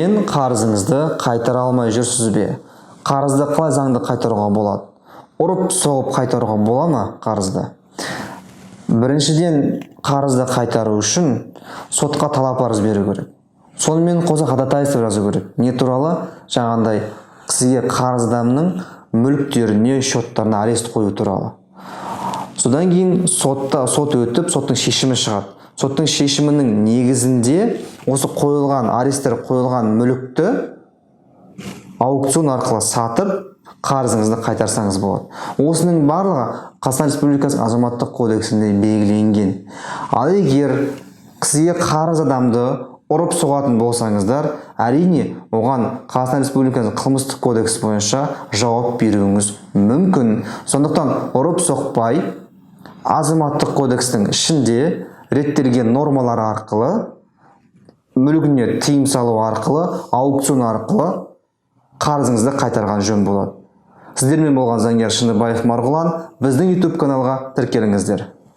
Төлеген қарызыңызды қайтара алмай жүрсіз бе? Қарызды қалай заңды қайтаруға болады? Ұрып соғып қайтаруға бола ма қарызды? Біріншіден, қарызды қайтару үшін сотқа талап арыз беру керек. Сонымен қоса ходатайство жазу керек. Не туралы? Жаңағындай сізге қарыз адамның мүліктеріне, счеттарына арест қою туралы. Содан кейін сотта сот өтіп, соттың шешімі шығады. Соттың шешімінің негізінде осы қойылған аресттер қойылған мүлікті аукцион арқылы сатып, қарызыңызды қайтарсаңыз болады. Осының барлығы Қазақстан Республикасының Азаматтық кодексінде белгіленген. Ал егер сізге қарыз адамды ұрып соғатын болсаңыздар, әрине, оған Қазақстан Республикасының Қылмыстық кодексі бойынша жауап беруіңіз мүмкін. Сондықтан ұрып соқпай, Азаматтық кодекстің ішінде реттелген нормалар арқылы, мүлігіне тыйым салу арқылы, аукцион арқылы қарызыңызды қайтарған жөн болады. Сіздермен болған заңгер Шыныбаев Марғұлан. Біздің YouTube каналға тіркеліңіздер.